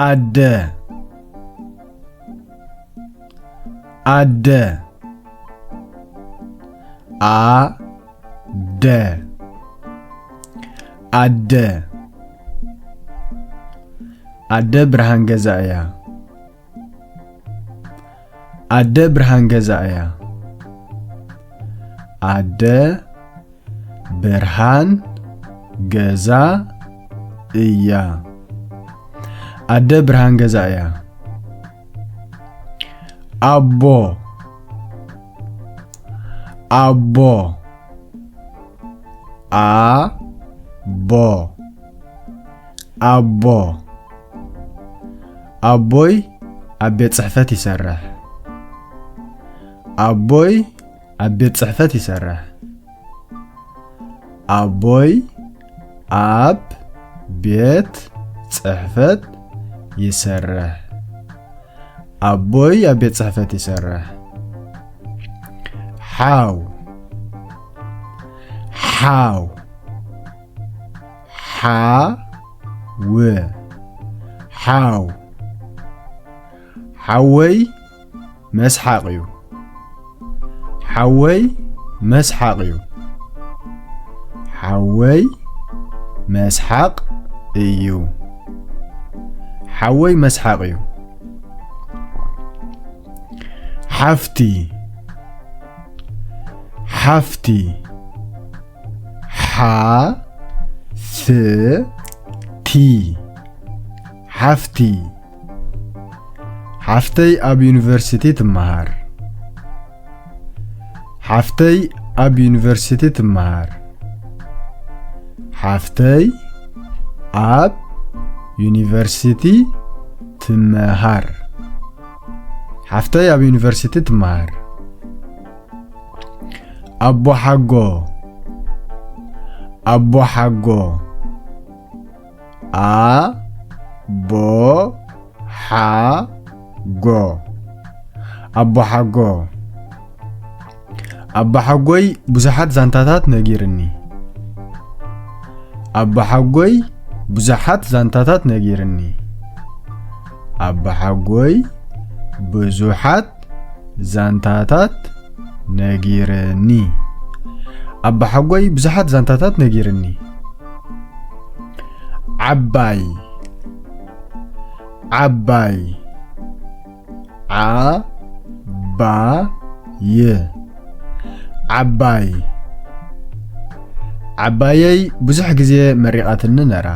ኣደ ኣደ ኣደ ኣደ ኣደ ብርሃን ገዛ እያ። ኣደ ብርሃን ገዛ እያ። ኣደ ብርሃን ገዛ እያ። ኣደ ብርሃን ገዛ እያ። ኣቦ ኣቦ ኣቦ ኣቦ ኣቦይ ኣብ ቤት ጽሕፈት ይሰርሕ። ኣቦይ ኣብ ቤት ጽሕፈት ይሰርሕ። ኣቦይ ኣብ ቤት ጽሕፈት ይሰርሕ። ኣቦይ ኣብ ቤት ጽሕፈት ይሰርሕ። ሓው ሓው ሓው ሓው ሓወይ መስሓቕ እዩ። ሓወይ መስሓቕ እዩ። ሓወይ መስሓቕ እዩ። ሓወይ መስሓቕ እዩ። ሓፍቲ ሓፍቲ ሓፍቲ ሓፍቲ ሓፍተይ ኣብ ዩኒቨርሲቲ ትመሃር። ሓፍተይ ኣብ ዩኒቨርሲቲ ትመሃር። ሓፍተይ ኣብ ዩኒቨርሲቲ ትመሃር። ሓፍተይ ኣብ ዩኒቨርሲቲ ትመሃር። ኣቦሓጎ ኣቦሓጎ ኣቦሓጎ ኣቦሓጎ ኣቦሓጎይ ብዙሓት ዛንታታት ነጊርኒ። ኣቦሓጎይ ብዙሓት ዛንታታት ነጊርኒ። ኣቦሓጎይ ብዙሓት ዛንታታት ነጊርኒ። ኣቦሓጎይ ብዙሓት ዛንታታት ነጊርኒ። ዓባይ ዓባይ ዓባይ ዓባይ ዓባየይ ብዙሕ ግዜ መሪቓትኒ ነራ።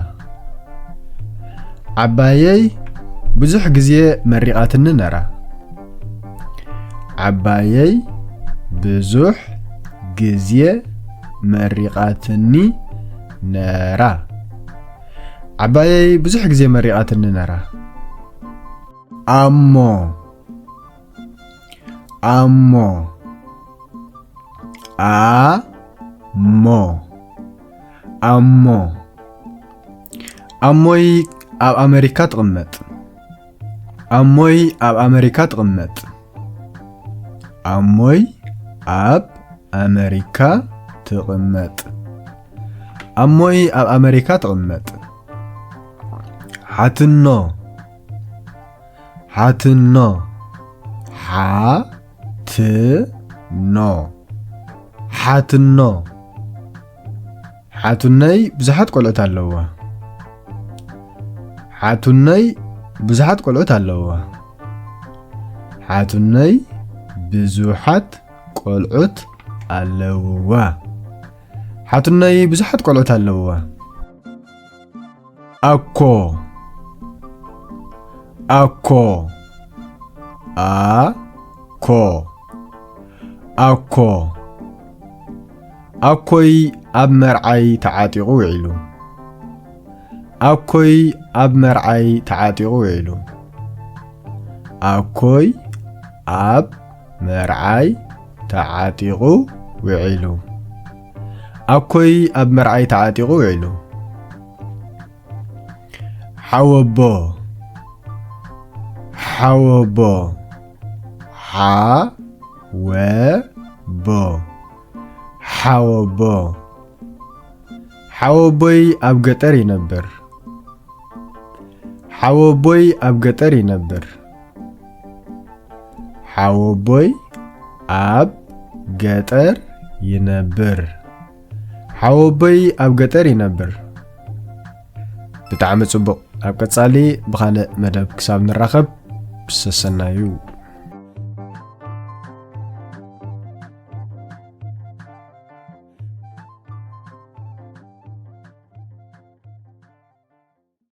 ዓባየይ ብዙሕ ግዜ መሪቓትኒ ነራ። ዓባየይ ብዙሕ ግዜ መሪቓትኒ ነራ። ዓባየይ ብዙሕ ግዜ መሪቓትኒ ነራ። ኣሞ ኣሞ ኣሞ ኣሞ ኣሞይ ኣብ ኣመሪካ ትቕመጥ። ኣሞይ ኣብ ኣመሪካ ትቕመጥ። ኣሞይ ኣብ ኣመሪካ ትቕመጥ። ኣሞይ ኣብ ኣመሪካ ትቕመጥ። ሓትኖ ሓትኖ ሓትኖ ሓትኖ ሓትነይ ብዙሓት ቆልዑት ኣለውዋ። ሓትነይ ብዙሓት ቆልዑት ኣለውዋ። ሓትነይ ብዙሓት ቆልዑት ኣለውዋ። ሓትነይ ብዙሓት ቆልዑት ኣለውዋ። ኣኮ ኣኮ ኣኮ ኣኮ ኣኮይ ኣብ መርዓይ ተዓጢቑ ውዒሉ። ኣኮይ ኣብ መርዓይ ተዓጢቑ ውዒሉ። ኣኮይ ኣብ መርዓይ ተዓጢቑ ውዒሉ። ኣኮይ ኣብ መርዓይ ተዓጢቑ ውዒሉ። ሓወቦ ሓወቦ ሓወቦ ሓወቦ ሓወቦይ ኣብ ገጠር ይነብር። ሓወቦይ ኣብ ገጠር ይነብር። ሓወቦይ ኣብ ገጠር ይነብር። ሓወቦይ ኣብ ገጠር ይነብር። ብጣዕሚ ጽቡቕ። ኣብ ቀጻሊ ብኻልእ መደብ ክሳብ ንራኸብ፣ ሰሰናዩ።